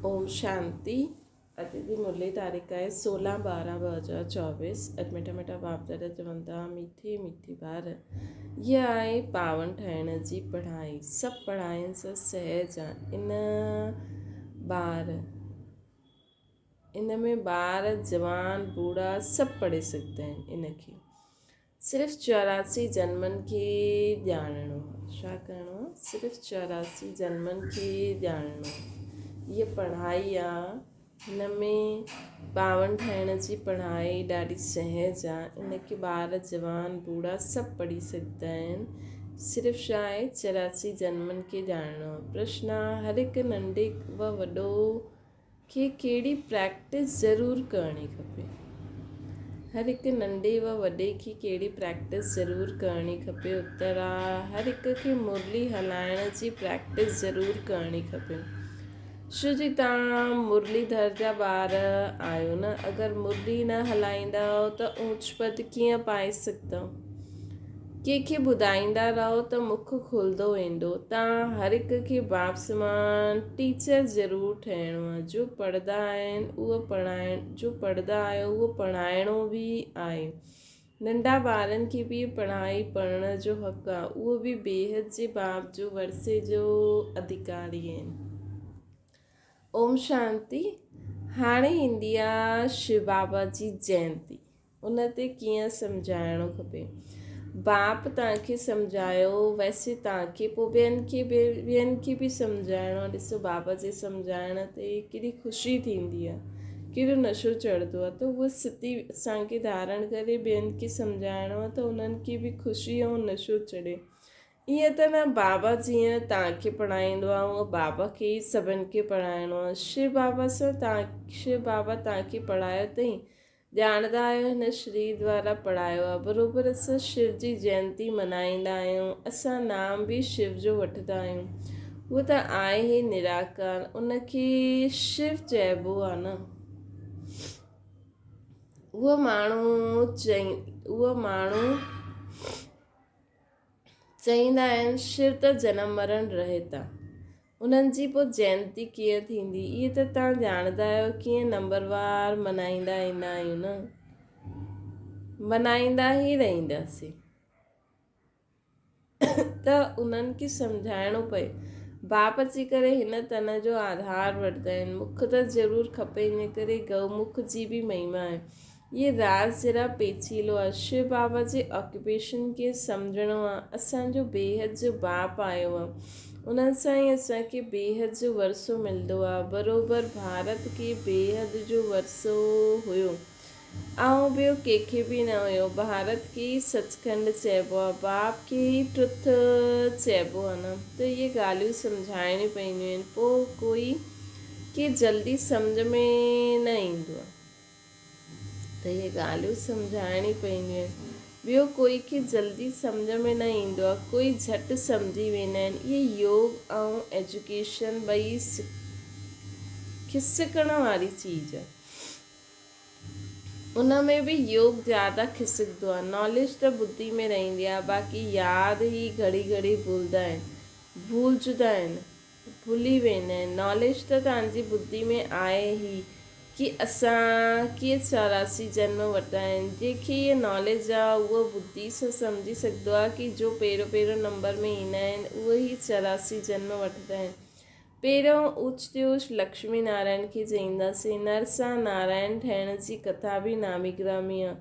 اوم شانتي اڄ جي مرلي تاريخ آهي 16 12 2024 اڄ مٺا مٺا باپ دادا چون ٿا ميٺي ميٺي ٻار هيء آهي پاون ٺاهڻ جي پڙهائي سڀ پڙهائين سان سهج آ ان ٻار ان ۾ ٻار جوان بوڙها سڀ پڙهي سگهندا آهن ان کي صرف 84 جنمن کي ڄاڻڻو آهي. ڇا ڪرڻو آهي؟ صرف 84 جنمن کي ڄاڻڻو آهي. هيء پڙهائي آ، هن ۾ پاون ٺاهڻ جي پڙهائي ڏاڍي سهج آ. ان کي ٻار، جوان، بوڙها سڀ پڙهي سگهندا آهن. صرف ڇا آهي؟ 84 جنمن کي ڄاڻڻو آهي. پرشن آ، هر هڪ ننڍي و وڏو کي ڪهڙي پريڪٽس ضرور ڪرڻي کپي؟ هر هڪ ننڍي و وڏي کي ڪهڙي پريڪٽس ضرور ڪرڻي کپي؟ اتر آ، هر هڪ کي مرلي هلائڻ جي پريڪٽس ضرور ڪرڻي کپي. شو جي توهان مرلي ڌر جا ٻار آهيو نه، اگر مرلي نه هلائيندؤ ته اونچ پد ڪيئن پائي سگهندؤ؟ ڪنهن کي ٻڌائيندا رهو ته مک کلندو ويندو. توهان هر هڪ کي باپ سمان ٽيچر ضرور ٺهڻو آهي. جو پڙهندا آهن اهو پڙهائڻ جو پڙهندا آهيو اهو پڙهائڻو به آهي. ننڍا ٻارن کي به پڙهائي پڙهڻ جو حق آهي. اهو به بيحد جي باپ جو ورثي جو اڌڪاري آهن. اوم شانتي. هاڻي ايندي آ شو بابا جي جينتي. ان تي ڪيئن سمجهائڻو کپي. باپ توهان کي سمجهايو ويسي توهان کي پوء ٻين کي به ٻين کي به سمجهائڻو آهي ڏسو بابا جي سمجهائڻ تي ڪيڏي خوشي ٿيندي آهي ڪيڏو نشو چڙهندو آهي ته اها ستي اسان کي ڌارڻ ڪري ٻين کي سمجهائڻو آهي ته انهن کي به خوشي ۽ نشو چڙهي ائين ته نه بابا جيئن توهان کي پڙهائيندو آهي اونئن بابا کي ئي سڀن کي پڙهائڻو آهي شو بابا سان توهان شو بابا توهان کي پڙهايو اٿئي ڄاڻندا آهيو هن شري دوارا پڙهايو آهي. بروبر اسان شو جي جينتي منائيندا آهيون. اسان نام به شو جو وٺندا آهيون. اهو ته آهي ئي نراڪار. ان کي شو چئبو آهي نه. اهو ماڻهو چئي اهو ماڻهو چئيندا آهن شو ته جنم مرڻ رهت آهي. انهن جي پوء جينتي ڪيئن ٿيندي؟ اهي ته توهان ڄاڻندا آهيو ڪيئن نمبروار منائيندا ايندا آهيون نه؟ منائيندا ئي رهنداسين. ته انهن کي سمجهائڻو پئي. باپ اچي ڪري هن تن جو آڌار وٺندا آهن. مک ته ضرور کپي ان ڪري گئو مک جي به مهما آهي. هي راز ذرا پيچيلو آ. شو بابا جي آڪيوپيشن کي سمجهڻو آ. اسان جو بيحد جو باپ آيو آ. انهن سان ئي اسان کي بيحد جو ورثو ملندو آ. بروبر ڀارت کي بيحد جو ورثو هيو ۽ ٻيو ڪنهن کي به نه هيو. ڀارت کي ئي سچکنڊ چئبو آ. باپ کي ئي ٽروٿ چئبو آ نه. ته اهي ڳالهيون سمجهائڻيون پونديون آهن. پوء ڪوئي کي جلدي سمجهه ۾ نه ايندو آ. ته اهي ڳالهيون سمجهائڻيون پونديون آهن. ٻيو ڪوئي کي جلدي سمجهه ۾ نه ايندو آهي. ڪوئي جهٽ سمجهي ويندا آهن. اهي يوگ ۽ ايجوڪيشن ٻئي کسڪڻ واري چيز آهي. ان ۾ به يوگ زياده کسڪندو آهي. ناليج ته ٻڌي ۾ رهندي آهي باقي ياد هي گهڙي گهڙي ڀلدا آهن. ڀولجدا آهن. ڀلي ويندا آهن. ناليج ته توهان جي ٻڌي ۾ آهي ئي ڪي اسان ڪيئن 84 جنم ورتا آهن. جنهن کي اها ناليج آهي اهو ٻڌي سان سمجهي سگهندو آهي ڪي جو پهريون پهريون نمبر ۾ ايندا آهن اهي ئي 84 جنم وٺندا آهن. پهريون اوچ تي اوچ لڪشمي نارائڻ کي چئينداسين. نر سان نارائڻ ٺهڻ جي ڪٿا به نامي گرامي آهي.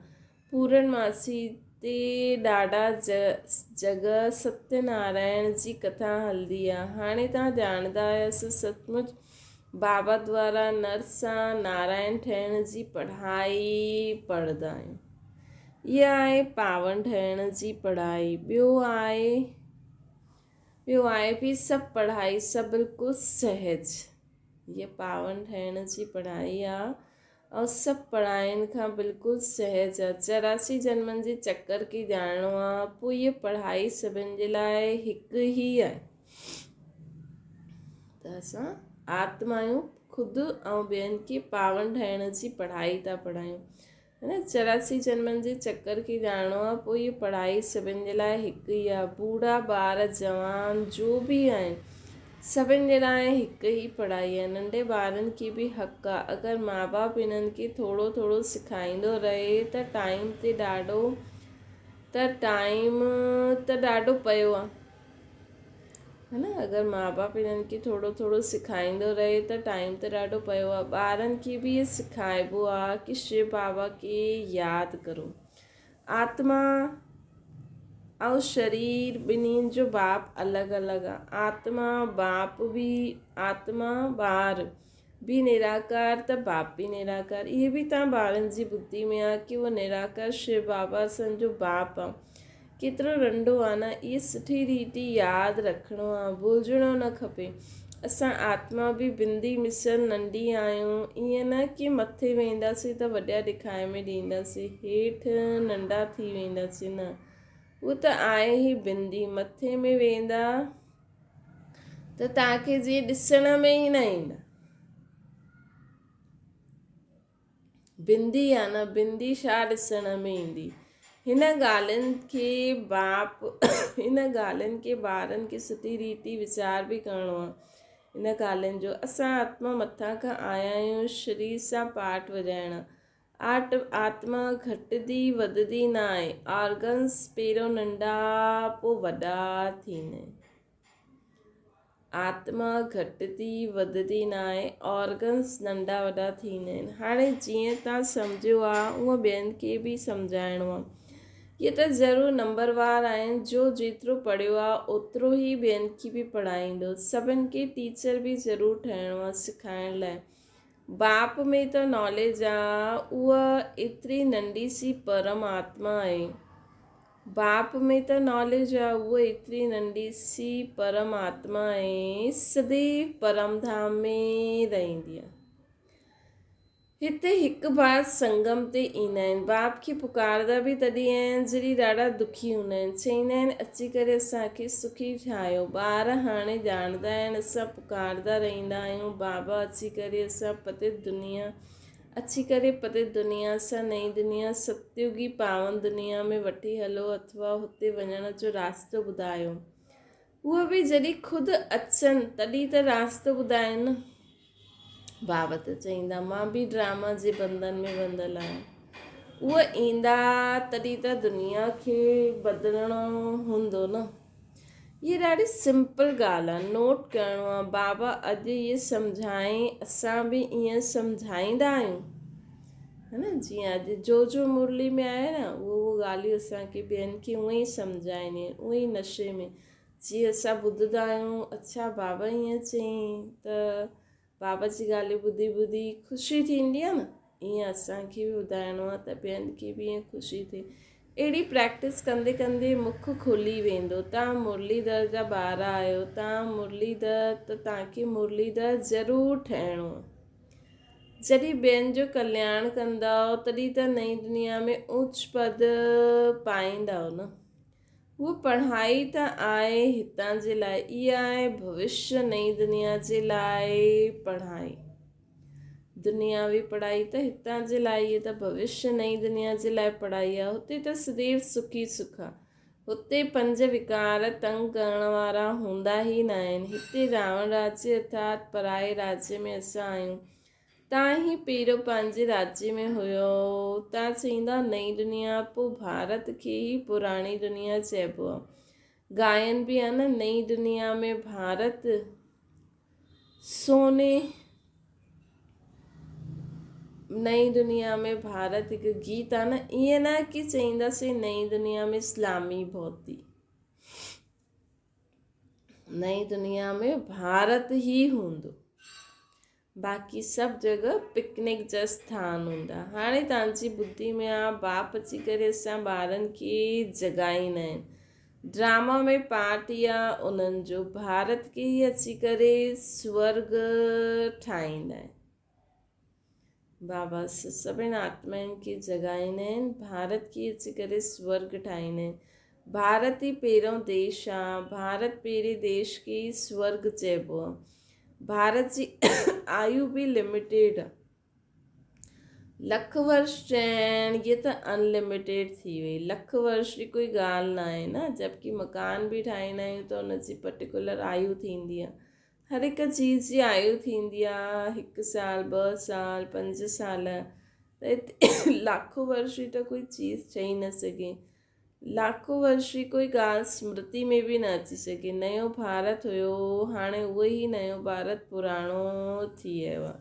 پورن ماسي تي ڏاڍا جڳ ستيه نارائڻ جي ڪٿا هلندي آ. هاڻي توهان ڄاڻندا آهيو اسان سچ مچ بابا دوارا نر سان نارائڻ ٺهڻ جي پڙهائي پڙهندا آهيون. اها آهي پاون ٺهڻ جي پڙهائي. ٻيو آهي ٻيو آهي به سڀ پڙهائي سڀ بلڪل سهج. هيء پاون ٺهڻ جي پڙهائي آ. ۽ سڀ پڙهائين کان بلڪل سهج آ. 84 جنمن جي چڪر کي ڄاڻڻو آ، پوء هيء پڙهائي سڀن جي لاء هڪ ئي آهي. ته اسان آتما آهيون خود ۽ ٻين کي پاون ٺاهڻ جي پڙهائي ٿا پڙهايون. هن 84 جنمن جي چڪر کي ڄاڻڻو آ، پوء هيء پڙهائي سڀن جي لاء هڪ ئي آ. بوڙها، ٻار، جوان جو به آهن. سڀن جي لاء هڪ ئي پڙهائي آهي. ننڍي ٻارن کي به حق آهي. اگر ماء باپ انهن کي ٿورو ٿورو سکائيندو رهي ته ٽائيم تي ڏاڍو ته ٽائيم ته ڏاڍو پيو آهي. ها نه اگر ماء باپ انهن کي ٿورو ٿورو سکائيندو رهي ته ٽائيم ته ڏاڍو پيو آهي. ٻارن کي به اهي سکائبو آهي ڪي شو بابا کي ياد ڪرو. آتما ۽ شرير ٻنهين جو باپ الڳ الڳ آ. آتما باپ به آتما ٻار به نراڪار ته باپ به نراڪار. اهي به تان ٻارن جي ٻڌي ۾ آ ڪي اهو نراڪار شو بابا اسان جو باپ آ. ڪيترو رنڊو آ نه. اهي سٺي ريتي ياد رکڻو آ. ڀلجڻو نه کپي. اسان آتما به بندي مثل ننڍي آهيون، ائين نه ڪي مٿي وينداسين ته وڏيا ڏکائي ۾ ڏينداسين، هيٺ ننڍا ٿي وينداسين، نه، هو ته آهي ئي بندي، مٿي ۾ ويندا ته توهان کي جيئن ڏسڻ ۾ ئي نه ايندا. بندي آ نه بندي ڇا ڏسڻ ۾ ايندي. هن ڳالهين کي باپ هن ڳالهين کي ٻارن کي سٺي ريتي ويچار به ڪرڻو آ. هن ڳالهين جو اسان آتما مٿان کان آيا آهيون شرير سان پاٺ وڄائڻ. آٽ آتما گهٽدي وڌدي نه آهي. آرگنس پهريون ننڍا پو وڏا ٿيندا آهن. آتما گهٽجي وڌندي ناهي، آرگنز ننڍا وڏا ٿيندا آهن. هاڻي جيئن توهان سمجهيو آ اونئن ٻين کي به سمجهائڻو آ. اهي ته ضرور نمبر وار آهن جو جيترو پڙهيو آ اوترو ئي ٻين کي به پڙهائيندو. سڀن کي ٽيچر به ضرور ٺهڻو آ سکائڻ لاء. باپ ۾ ته ناليج آ اها ايتري ننڍي سي پرم آتما آهي. باپ ۾ ته ناليج آ، هوء ايتري ننڍي سي پرم آتما ۽ سديو پرم ڌام ۾ رهندي آ. هتي هڪ بار سنگم تي ايندا آهن. باپ کي پڪاردا به تڏهن آهن جڏهن ڏاڍا دکي هوندا آهن. چئيندا آهن اچي ڪري اسان کي سکي ٺاهيو. ٻار هاڻي ڄاڻندا آهن اسان پڪاردا رهندا آهيون بابا اچي ڪري اسان پتيت دنيا اچي ڪري پتيت دنيا سان نئين دنيا ستيوگي پاون دنيا ۾ وٺي هلو اٿوا هتي وڃڻ جو راستو ٻڌايو. اهي به جڏهن خود اچن تڏهن ته راستو ٻڌائين نه. بابا ته چئيندا مان به ڊراما جي بندن ۾ ٻڌل آهيان. اهي ايندا تڏهن ته دنيا کي بدلڻو هوندو نه. هيء ڏاڍي سمپل ڳالهه آ، نوٽ ڪرڻو آ، بابا اڄ هيء سمجهائين، اسان به ائين سمجهائيندا آهيون ها نه، جيئن اڄ جو جو مرلي ۾ آهي نه اهو اهو ڳالهيون اسان کي ٻين کي اونئن ئي سمجهائڻي آهن، اونئن ئي نشي ۾ جيئن اسان ٻڌندا آهيون اڇا بابا ائين چيائين ته بابا جي ڳالهيون ٻڌي ٻڌي خوشي ٿيندي آهي نه ائين اسان کي به ٻڌائڻو آهي ته ٻين کي به ائين خوشي ٿئي اهڙي پريڪٽس ڪندي ڪندي مک کلي ويندو تان مرليڌر جا ٻار آهيو تان مرليڌر ته تان کي مرليڌر ضرور ٺهڻو آهي جڏهن ٻين جو ڪلياڻ ڪندؤ تڏهن ته نئين دنيا ۾ اوچ پد پائيندؤ نه هوء پڙهائي ته آهي هتان جي لاء اها آهي ڀوشيه نئين دنيا جي لاء پڙهائي. دنياوي پڙهائي ته هتان جي لاء اها ته ڀوشيه نئين دنيا جي لاء پڙهائي آهي. هتي ته سديو سک ئي سک آهي. هتي پنج وڪار تنگ ڪرڻ وارا هوندا ئي ناهن. هتي راوڻ راجيه ارٿات پرائي راجيه ۾ اسان آهيون. تان هي پيرو پنهنجي راجي ۾ هيو. تان چئيندا نئين دنيا پو ڀارت کي ئي پراڻي دنيا چئبو آ. گائن به آ نه نئين دنيا ۾ ڀارت سوني نئين دنيا ۾ ڀارت هڪ گيت آ نه ائين نه ڪي چئينداسين نئين دنيا ۾ اسلامي ڀوتي. نئين دنيا ۾ ڀارت ئي هوندو. باقي سڀ جڳهه پڪنڪ جا اسٿان هوندا. هاڻي توهان جي ٻڌي ۾ آ باپ اچي ڪري اسان ٻارن کي جڳائيندا آهن. ڊراما ۾ پارٽ ئي آ انهن جو. ڀارت کي ئي اچي ڪري سورڳ ٺاهيندا آهن. بابا سڀني آتمائن کي جڳائيندا آهن. ڀارت کي اچي ڪري سورڳ ٺاهيندا آهن. ڀارت ئي پهريون ديش آ. ڀارت پهرين ديش کي ئي سورڳ چئبو آ. ڀارت جي آيو به لميٽيڊ آ. لک ورش چئڻ هي ته ان لميٽيڊ ٿي وئي. لک ورش جي ڪوئي ڳالهه نه آهي نه. جبڪه مڪان به ٺاهيندا آهيون ته ان جي پرٽيڪولر آيو ٿيندي آ. هر هڪ چيز جي آيو ٿيندي آ، هڪ سال، ٻه سال، پنج سال، ته هتي لاکو ورش جي ته ڪوئي چيز چئي نه سگهي. لاکو ورشي ڪوئي ڳالهه سمرتي ۾ به نه اچي سگهي. نيو ڀارت هيو، هاڻي اهو ئي نيو ڀارت پراڻو ٿي ويو آهي.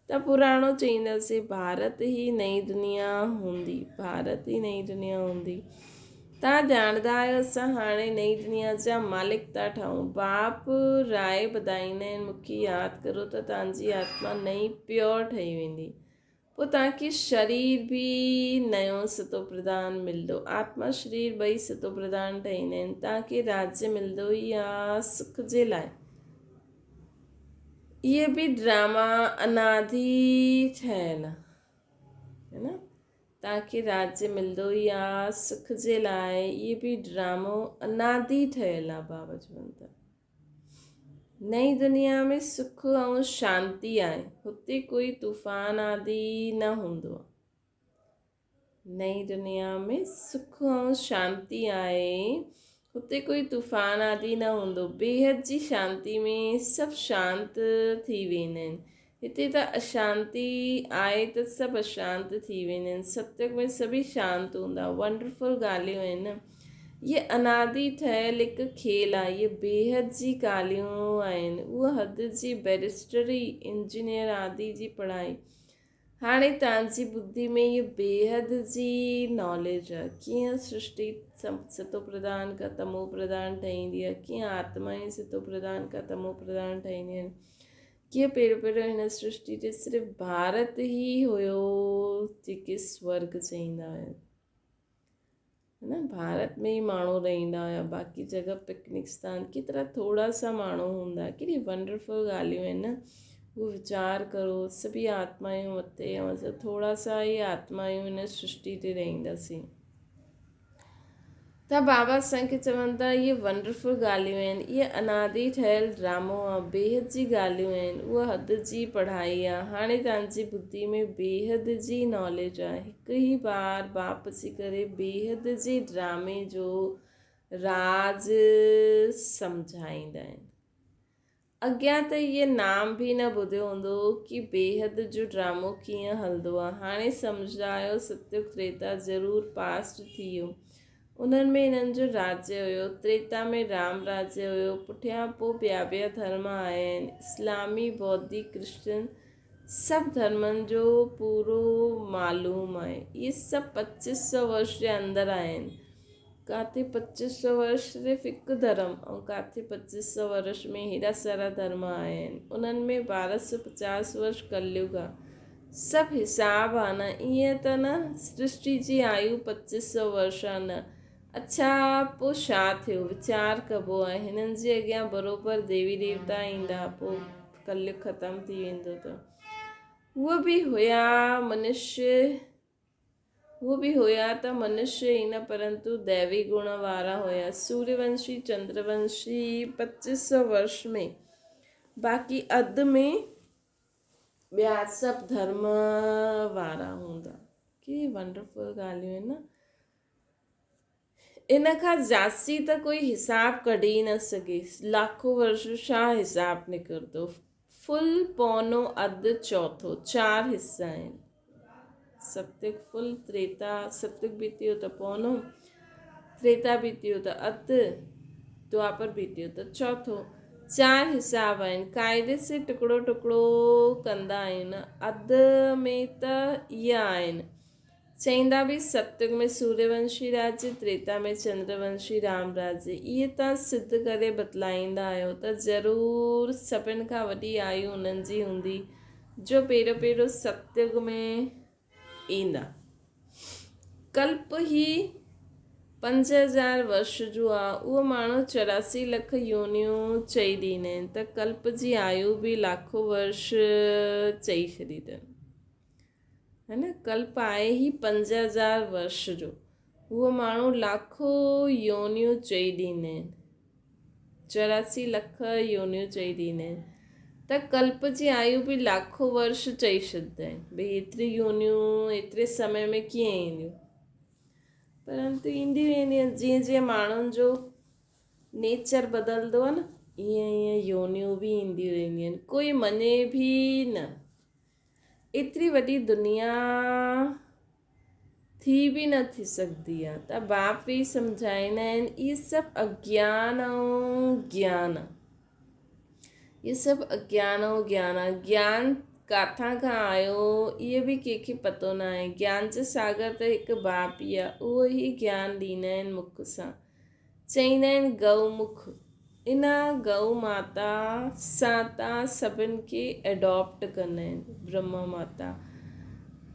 ته پراڻو چئينداسين، ڀارت ئي نئين دنيا هوندي، ڀارت ئي نئين دنيا هوندي. توهان ڄاڻندا آهيو اسان هاڻي نئين دنيا جا مالڪ ٿا ٺهون. باپ راء ٻڌائيندا آهن، مون کي ياد ڪرو ته توهان جي آتما نئين پيور ٺهي ويندي. پوء توهان کي شرير به نيو ستو پرڌان ملندو. آتما شرير ٻئي ستو پرڌان ٺهيندا آهن. توهان کي راجيه ملندو ئي آ سک جي لاء. اهي به ڊراما انادي ٺهيل هي نه. توهان کي راجيه ملندو ئي آ سک جي لاء. اهي به ڊرامو انادي ٺهيل آ بابا چون ٿا. نئين دنيا ۾ سک ۽ شانتي آهي، هتي ڪوئي طوفان آدي نه هوندو. نئين دنيا ۾ سک ۽ شانتي آهي، هتي ڪوئي طوفان آدي نه هوندو. بيحد جي شانتي ۾ سڀ شانت ٿي ويندا آهن. هتي ته اشانتي آهي ته سڀ اشانت ٿي ويندا آهن. ستيگ ۾ سڀئي شانت هوندا. ونڊرفل ڳالهيون آهن. اهي انادي ٺهيل هڪ کيل آهي. اهي بيحد جي ڳالهيون آهن. اها حد جي بئريسٽري، انجنيئر آدي جي پڙهائي. هاڻي توهان جي ٻڌي ۾ اهي بيحد جي ناليج آهي. ڪيئن سرشٽي ستو پرڌان کان تمو پرڌان ٺهيندي آهي. ڪيئن آتمائون ستو پرڌان کان تمو پرڌان ٺهينديون آهن. ڪيئن پهريون پهريون هن سرشٽي تي صرف ڀارت ئي هيو جيڪي سورگ چئيندا هيا. نه ڀارت ۾ ئي ماڻهو رهندا هيا باقي جڳهه پڪنڪستان ڪيترا ٿورا سا ماڻهو هوندا ڪيڏي ونڊرفل ڳالهيون آهن نه اهو ويچار ڪرو سڀئي آتمايون مٿي ۽ اسان ٿورا سا ئي آتمايون هن سرشٽي تي رهنداسين ته بابا اسان کي چون ٿا اهي ونڊرفل ڳالهيون آهن اهي انادي ٺهيل ڊرامو آهي بيحد جي ڳالهيون آهن اها حد جي پڙهائي آهي هاڻي توهان جي ٻڌي ۾ بيحد جي ناليج آهي هڪ ئي بار باپ جي ڪري بيحد جي ڊرامي جو راز سمجهائيندا آهن. اڳيان ته اهي نام به نه ٻڌيو هوندو ڪي بيحد جو ڊرامو ڪيئن هلندو آهي. هاڻي سمجهندا آهيو ستيوگ تريتا ضرور پاسٽ ٿي ويو. انهن ۾ انهن جو راجيه هيو. تريتا ۾ رام راجيه هيو. پٺيان پو ٻيا ٻيا ڌرم آيا آهن. اسلامي، بوڌي، ڪرسچن سڀ ڌرمن جو پورو معلوم آهي. اهي سڀ پچيس سؤ ورش جي اندر آهن. ڪاٿي پچيس سؤ ورش صرف هڪ ڌرم ۽ ڪاٿي پچيس سؤ ورش ۾ هيڏا سارا ڌرم آيا آهن. انهن ۾ ٻارهن سؤ پچاس ورش ڪليوگ آهي. سڀ حساب آهي نه ائين ته نه سرشٽي جي آيو پچيس سؤ ورش آهي نه. اڇا پوء ڇا ٿيو؟ ويچار ڪبو آهي. هنن جي اڳيان بروبر ديوي ديوتا ايندا پوء ڪليوگ ختم ٿي ويندو ته هو به هيا منشي هو به هيا ته منشي ئي نه پرنتو ديوي گڻ وارا هيا سوريونشي چندرونشي پچيس سو ورش ۾ باقي اڌ ۾ ٻيا سڀ ڌرم وارا هوندا ڪي ونڊرفل ڳالهيون آهن نه ان کان جاسي ته ڪوئي حساب ڪڍي ئي نه سگهي. لاکو ورش جو ڇا حساب نڪرندو؟ فل پونو اڌ چوٿو، چار حصا آهن. ستيگ فل تريتا، ستيگ بيتيو ته پونو، تريتا بيتيو ته اڌ، دوآپر بيتيو ته چوٿو. چار حساب آهن. قاعدي سي ٽڪڙو ٽڪڙو ڪندا آهيون نه. اڌ ۾ ته اها آهن. چئيندا به ستيگ ۾ سوريونشي راجيه، تريتا ۾ چندرونشي رام راجيه. اهي توهان سڌ ڪري بتلائيندا آهيو ته ضرور سڀن کان وڏي آيو انهن جي هوندي جو پهريون پهريون ستيگ ۾ ايندا. ڪلپ هي 5000 ورش جو آ، اهو ماڻهو 84 لک يونيون چئي ڏيندا آهن ته ڪلپ جي آيو به لاکو ورش چئي ڇڏيندن. هي نه ڪلپ آهي هي 5000 ورش جو اهو ماڻهو لاکو يونيون چئي ڏيندا آهن 84 لک يونيون چئي ڏيندا آهن ته ڪلپ جي آيو به لاکو ورش چئي ڇڏدا آهن ڀئي ايتري يونيون ايتري سمي ۾ ڪيئن اينديون پرنتو اينديون وينديون جيئن جيئن ماڻهن جو نيچر بدلندو آهي نه. ائين ائين يونيون به اينديون رهنديون آهن. ڪوئي مڃي به نه. ايتري وڏي دنيا ٿي به نه ٿي سگهندي آهي ته باپ به سمجهائيندا آهن اهي سڀ اگيان ۽ گيان اهي سڀ اگيان ۽ گيان آهي گيان ڪاٿان کان آيو اهي به ڪنهن کي پتو نه آهي گيان جو ساگر ته هڪ باپ ئي آهي اهو ئي گيان ڏيندا آهن مک سان چئيندا آهن گئو مک ان گئو ماتا سان تان سڀن کي ايڊاپٽ ڪندا آهن برهما ماتا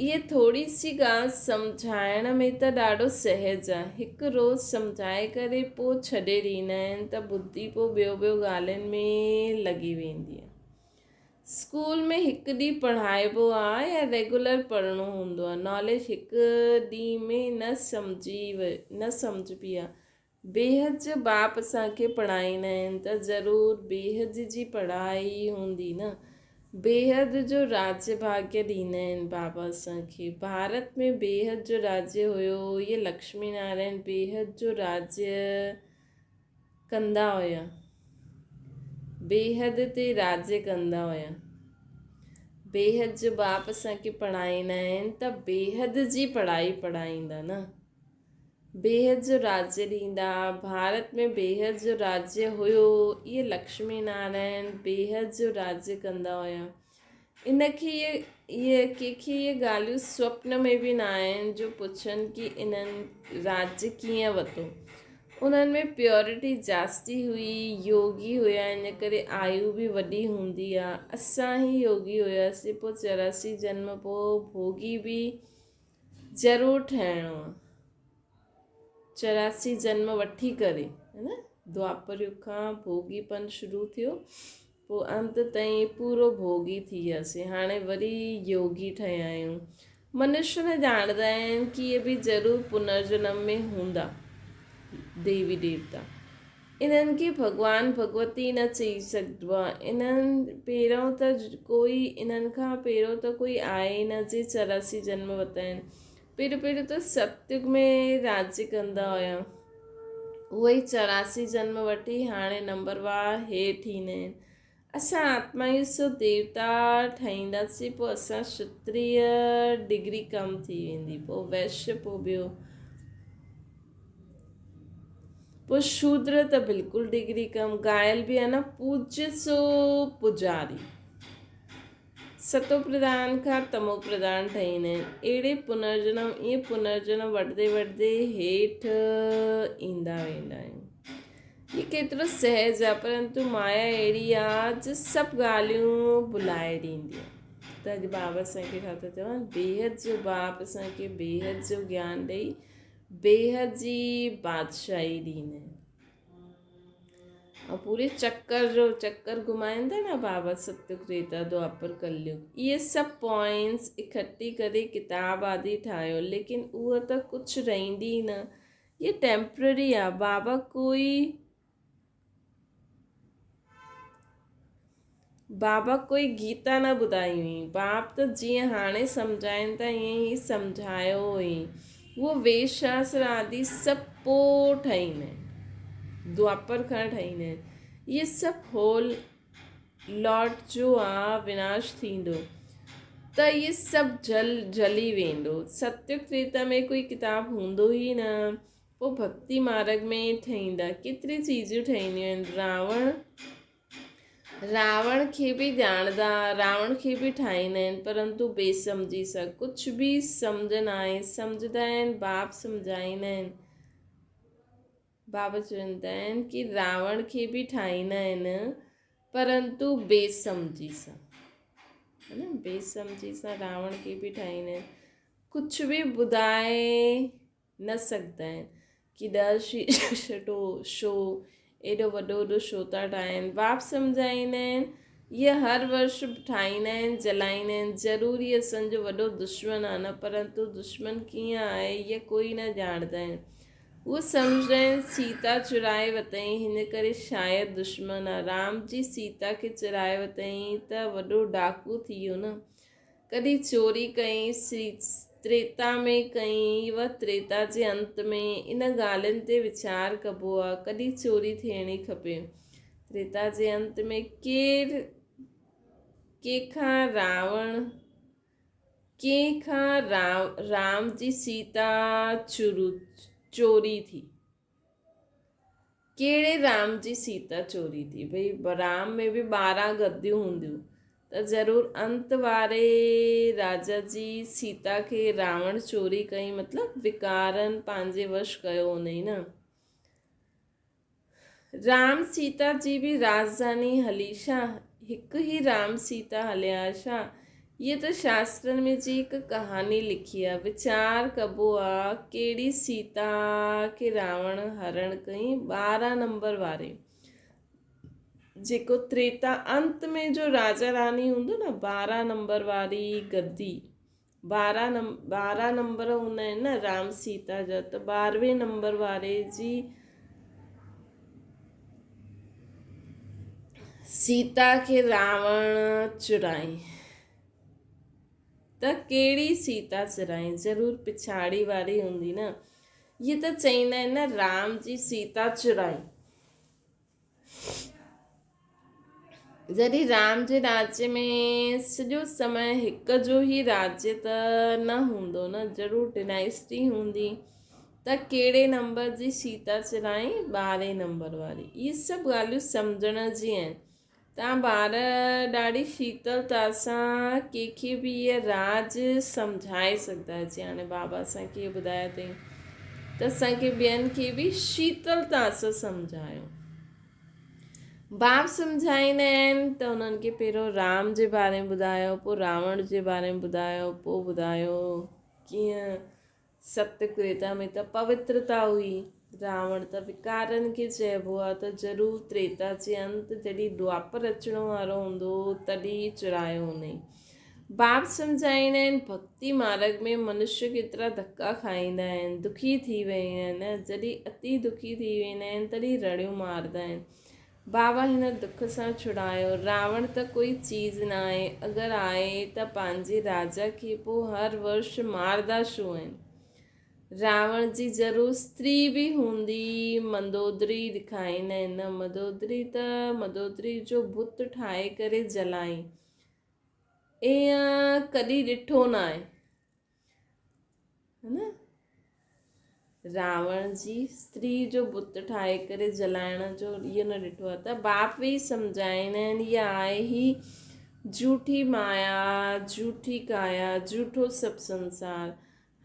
اهي ٿوري سي ڳالهه سمجهائڻ ۾ ته ڏاڍو سهج آهي هڪ روز سمجهائي ڪري پوء ڇڏي ڏيندا آهن ته ٻڌي پوء ٻيو ٻيو ڳالهين ۾ لڳي ويندي آهي اسڪول ۾ هڪ ڏينهن پڙهائبو آ يا ريگولر پڙهڻو هوندو آ ناليج هڪ ڏينهن ۾ نه سمجهي نه سمجهبي آ بيحد جو باپ اسان کي پڙهائيندا آهن ته ضرور بيحد جي پڙهائي هوندي نه بيحد جو راجيه ڀاگيه ڏيندا آهن بابا اسان کي ڀارت ۾ بيحد جو راجيه هيو اهي لڪشمي نارائڻ بيحد جو راجيه ڪندا هيا. بيحد تي راڄ ڪندا هيا. بيحد جو باپ اسان کي پڙهائيندا آهن ته بيحد جي پڙهائي پڙهائيندا نه. بيحد جو راڄ ڏيندا. ڀارت ۾ بيحد جو راڄ هيو. اهي لڪشمي نارائڻ بيحد جو راڄ ڪندا هيا. ان کي اهي ڪنهن کي اهي ڳالهيون سوپن ۾ به نه آهن جو پڇن ڪي انهن راڄ ڪيئن وتو. انهن ۾ پيورٽي جاستي هئي، يوگي هيا ان ڪري آيو به وڏي هوندي آ. اسان هي يوگي هياسين پوء 84 جنم پوء ڀوڳي به ضرور ٺهڻو آ. 84 جنم وٺي ڪري نه دوآپر يگ کان ڀوڳي پن شروع ٿيو پوء انت تائين پورو ڀوڳي ٿي وياسين هاڻي وري يوگي ٺهيا آهيون منشي نه ڄاڻندا آهن ڪي اهي به ضرور پنرجنم ۾ هوندا ديوي ديوتا انهن کي ڀڳوان ڀڳوتي نه چئي سگهبو آهي انهن پهريون ته ڪوئي انهن کان پهريون ته ڪوئي آهي ئي نه جي 84 جنم ورتا آهن پهريون پهريون ته ستيگ ۾ راڄ ڪندا هيا. اهي ئي 84 جنم وٺي هاڻي نمبر وار هيٺ ايندا آهن. اسان آتمائون سو ديوتا ٺهينداسين پوء اسان شتريه ڊگري ڪم ٿي ويندي پوء ويشيه پوء ٻيو پوء شودر ته بلڪل ڊگري ڪم گائل به آهي نه پوجيه سو پوڄاري. ستو پرڌان کان تمو پرڌان ٺهيندا آهن. اهڙي پنرجنم ائين پنرجنم وٺندي وٺندي هيٺ ايندا ويندا آهيون. هي ڪيترو سهج آهي پرنتو مايا اهڙي آهي جو سڀ ڳالهيون ڀلائي ڏيندي آهي. ته اڄ بابا اسان کي ڇا ٿا چون بيحد جو باپ اسان کي بيحد جو گيان ڏئي بيحد جي بادشاهي ڏيندا آهن. ۽ پوري چڪر جو چڪر گهمائين ٿا نه بابا ستيگ تريتا دوآپر ڪليگ اهي سڀ پوائنٽس اڪٺي ڪري ڪتاب آدي ٺاهيو ليڪن اهو ته ڪجهه رهندي ئي نه اهي ٽيمپرري آ بابا ڪوئي بابا ڪوئي گيتا نه ٻڌائي هئي باپ ته جيئن هاڻي سمجهائين ٿا ائين ئي سمجهايو هئي اهو ويد شاستر آدي سڀ پوء ٺهيندا آهن دوآپر کان ٺهيندا آهن اهي سڀ هول لاٽ جو آ وناش ٿيندو ته اهي سڀ جل جلي ويندو ستيگ تريتا ۾ ڪوئي ڪتاب هوندو ئي نه پوء ڀڳتي مارگ ۾ ٺهيندا ڪيتري چيزون ٺهينديون آهن راوڻ راوڻ کي به ڄاڻندا، راوڻ کي به ٺاهيندا آهن، پرنتو بي سمجهي سان ڪجهه به سمجهه ناهي، سمجهندا آهن، باپ سمجهائيندا آهن، بابا چوندا آهن ڪي راوڻ کي به ٺاهيندا آهن، پرنتو بي سمجهي سان، ها نه، بي سمجهي سان راوڻ کي به ٺاهيندا آهن، ڪجهه به ٻڌائي نه سگهندا آهن ڪي ڏهه شيشٽو شو ايڏو وڏو وڏو شو ٿا ٺاهين باپ سمجهائيندا آهن اهي هر ورش ٺاهيندا آهن جلائيندا آهن ضرور هي اسان جو وڏو دشمن آهي نه پرنتو دشمن ڪيئن آهي اهي ڪوئي نه ڄاڻندا آهن هو سمجهندا آهن سيتا چرائي وتائين هن ڪري شايد دشمن آهي رام جي سيتا کي چرائي وتائين ته وڏو ڊاڪو ٿي ويو نه ڪڏهن چوري ڪئين، سي تريتا ۾ ڪئين و تريتا جي انت ۾، ان ڳالهين تي ويچار ڪبو آ، ڪڏهن چوري ٿيڻي کپي. تريتا جي انت ۾ ڪير ڪنهن کان راوڻ ڪنهن کان رام جي سيتا چوري ٿي؟ ڪهڙي رام جي سيتا چوري ٿي؟ ڀئي رام ۾ به 12 گديون هونديون ته ضرور انت واري راجا جي سيتا کي راوڻ چوري ڪئي مطلب وڪارن پنهنجي وش ڪيو انهي نه. رام سيتا جي به راڄڌاني هلي ڇا؟ هڪ ئي رام سيتا هليا ڇا؟ هيء ته شاسترن ۾ جي هڪ ڪهاڻي لکي آ. ويچار ڪبو آ ڪهڙي سيتا کي راوڻ هرڻ ڪئي 12 نمبر واري جيڪو تريتا انت ۾ جو راجا راڻي هوندو نه 12 نمبر واري گدي 12 نمبر هوندا آهن نه رام سيتا جا ته ٻارهين نمبر واري جي سيتا کي راوڻ چرائين ته ڪهڙي سيتا چرائين ضرور پڇاڙي واري هوندي نه اهي ته چئيندا آهن نه رام جي سيتا چرائين. جڏهن رام جي راجيه ۾ سڄو سمي هڪ جو ئي راجيه ته نه هوندو نه ضرور ڊنائسٽي هوندي ته ڪهڙي نمبر جي سيتا چرائين 12هين نمبر واري اهي سڀ ڳالهيون سمجهڻ جي آهن تان ٻار ڏاڍي شيتلتا سان ڪنهن کي به اهي راز سمجهائي سگهندا جيئن هاڻي بابا اسان کي اهو ٻڌايو اٿئي ته اسان کي ٻين کي به شيتلتا سان سمجهايو. باب سمجهائيندا آهن ته انهن کي پهريون رام جي باري ۾ ٻڌايو پوء راوڻ جي باري ۾ ٻڌايو پوء ٻڌايو ڪيئن ست ڪريتا ۾ ته پوترتا هئي راوڻ ته وڪارن کي چئبو آهي ته ضرور تريتا جي انت جڏهن دوآپر اچڻو وارو هوندو تڏهن چرايو هوندائين. باب سمجهائيندا آهن، ڀڳتي مارڳ ۾ منشيه ڪيترا ڌڪا کائيندا آهن، دکي ٿي ويندا آهن، جڏهن اتي دکي ٿي ويندا آهن تڏهن رڙيون مارندا آهن، بابا هن دک سان ڇڙايو، راوڻ ته ڪوئي چيز ناهي، اگر آهي ته پنهنجي راجا کي پوء هر ورش ماردا ڇو آهن؟ راوڻ جي ضرور استري به هوندي، مندودري ڏکائيندا آهن نه، مندودري ته مندودري جو بت ٺاهي ڪري جلائين. ايئن ڪڏهن ڏٺو ناهي. ها نه؟ راوڻ جي استري جو بت ٺاهي ڪري جلائڻ جو اهو نه ڏٺو آهي ته باپ ويهي سمجهائيندا آهن اها آهي هي جهوٺي مايا، جهوٺي ڪايا، جهوٺو سڀ سنسار.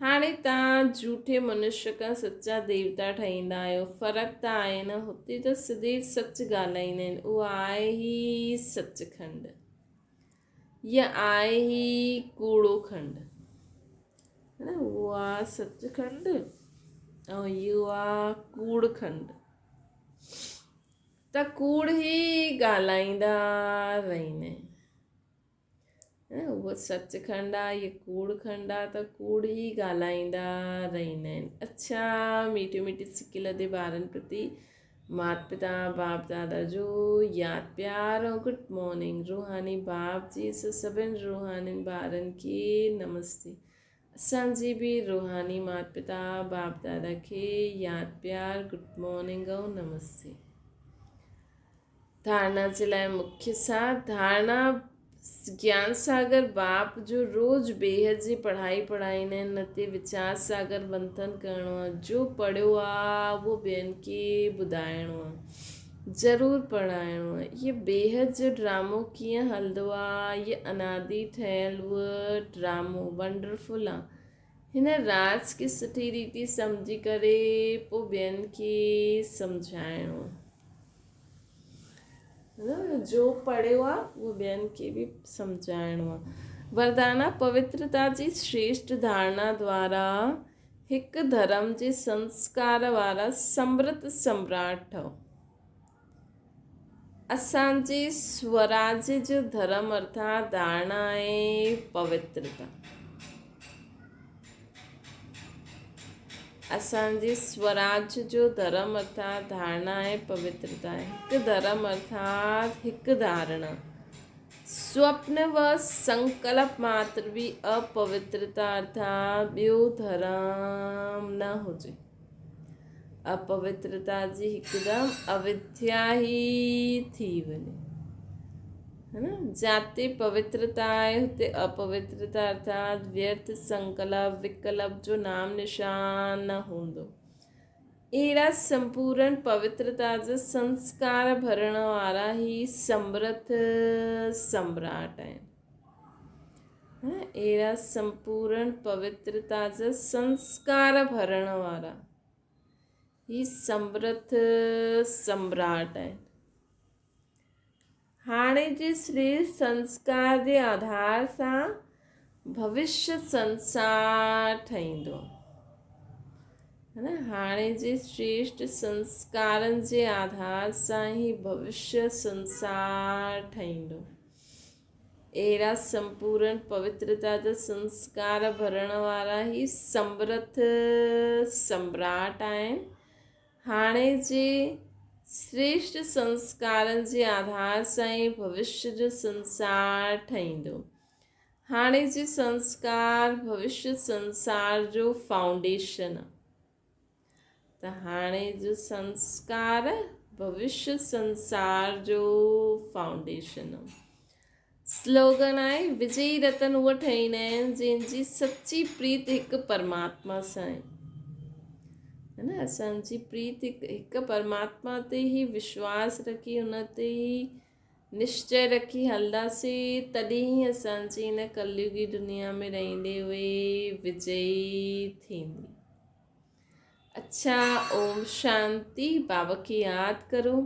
هاڻي توهان جهوٺي منشيه کان سچا ديوتا ٺهيندا آهيو. فرق ته آهي نه. هتي ته سڌي سچ ڳالهائيندا آهن. اهو آهي ئي سچ کنڊ. يا آهي ئي ڪوڙو کنڊ. نه اهو آ سچ کنڊ ۽ اهو آ ڪوڙ کنڊ. ته ڪوڙ ئي ڳالهائيندا رهندا آهن. اهو سچ کنڊ آ يا ڪوڙ کنڊ آ ته ڪوڙ ئي ڳالهائيندا رهندا آهن. اڇا ميٺي ميٺي سڪي لڌي ٻارن پرتي مات پتا باپ دادا جو ياد پيار ۽ گڊ مارننگ روحاني باپ جي سڀن روحانين ٻارن کي نمستي اسان جي به روحاني مات پتا باپ دادا کي ياد پيار گڊ مارننگ ۽ نمستي. ڌارڻا جي لاء مکيه سا ڌارڻا گيان ساگر باپ جو روز بيحد جي پڙهائي پڙهائيندا آهن نه تي ويچار ساگر منٿن ڪرڻو آهي جو پڙهيو آ اهو ٻين کي ٻڌائڻو آ ضرور پڙهائڻو آ هي بيحد جو ڊرامو ڪيئن هلندو آ هي انادي ٺهيل اهو ڊرامو ونڊرفل آ هن راز کي سٺي ريتي سمجهي ڪري پوء ٻين کي سمجهائڻو آ. جو پڙهيو آ اهو ٻين کي به سمجهائڻو آ. وردانا پوترتا جي شريشٽ ڌارڻا دوارا هڪ ڌرم جي سنسڪار وارا سمرت سمراٽ ٺهو. اسان جي سوراج جو ڌرم ارٿات ڌارڻا آهي پوترتا. اسان جي سوراج جو ڌرم ارٿات ڌارڻا ۽ پوترتا، هڪ ڌرم ارٿات هڪ ڌارڻا. سوپن و سنڪلپ ماتر به اپوترتا ارٿات ٻيو ڌرم نه هجي. اپوترتا جي هڪدم اوديا ئي ٿي وڃي. هه نه؟ جاتي پوترتا آهي هتي اپوترتا ارٿات ويرٿ سنڪلپ وڪلپ جو نام نشان نه هوندو. اهڙا سمپورن پوترتا جا سنسڪار ڀرڻ وارا هي سمرٿ سمراٽ آهن. اهڙا سمپورن پوترتا جا سنسڪار ڀرڻ وارا هي سمرٿ سمراٽ آهن. هاڻي جي شرير سنسڪار جي آڌار سان ڀوشيه سنسار ٺهيندو. هاڻي جي شريشٽ سنسڪارن جي آڌار سان ئي ڀوشيه سنسار ٺهيندو. اهڙا سمپورن پوترتا جا سنسڪار ڀرڻ وارا هي سمرٿ سمراٽ آهن. هاڻي جي شريشٽ سنسڪارن جي آڌار سان ئي ڀوشيه جو سنسار ٺهيندو. هاڻي جي سنسڪار ڀوشيه سنسار جو فائونڊيشن آ. ته هاڻي جو سنسڪار ڀوشيه سنسار جو فائونڊيشن آ. سلوگن آهي، وجئي رتن اهي ٺهيندا آهن جن جي سچي پريت هڪ پرماتما سان آهي. هي نه اسان جي پريت هڪ پرماتما تي ئي وشواس رکي ان تي ئي نشچي رکي هلنداسين تڏهن ئي اسان جي هن ڪليوگي دنيا ۾ رهندي هوئي وجئي ٿيندي. اڇا اوم شانتي. بابا کي ياد ڪرو.